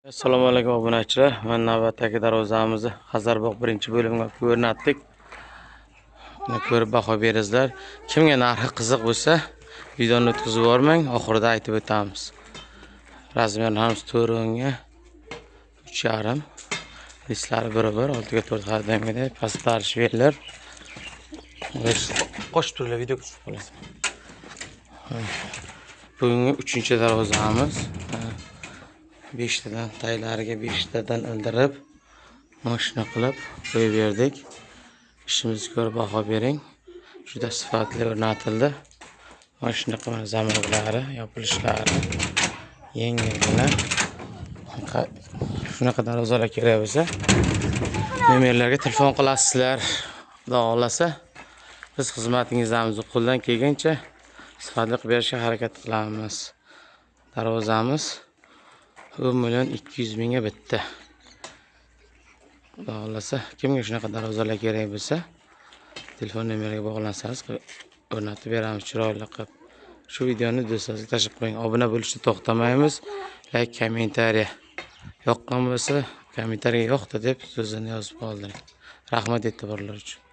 Assalomu alaykum obunachilar. Mana navbatdagi darvozamizni Xazarbog' 1-bo'limga o'rnatdik. Buni ko'rib baho beringizlar. Kimga narxi qiziq bo'lsa, videoni o'tkazib yubormang, oxirida aytib o'tamiz. Razmerlarimiz 4 ga 3,5. Listlari bir-bir, 6 ga 4 har doimgidek, pastlari швеллер. Qo'shib turinglar, videoga tushib qolasiz. Bugungi 3-darvozamiz. Beshtadan taylariga beshtadan ildirib, moshina qilib qo'yib berdik. Ishimizni ko'rib baho bering. Juda sifatli o'rnatildi. Mana shunaqa, mana zamoklari, yopilishlari yengilgina. Shunaqa darvozalar kerak bo'lsa, nomerlarga telefon qilasizlar. Xudo xohlasa, biz xizmatingizdamiz, qo'ldan kelgancha sifatli qilib berishga harakat qilamiz. Darvozamiz 10 200 000ga bitta. Xudo xohlasa, kimga shunaqa darvozalar kerak bo'lsa, telefon nomeriga bog'lansangiz, o'rnatib beramiz chiroyli qilib. Shu videoni do'stlaringizga tashlab qo'ying. Obuna bo'lishni to'xtamaymiz. Layk, kommentariya yoqqan bo'lsa, kommentariya yoqdi deb so'zini yozib qoldiring. Rahmat e'tiborlar uchun.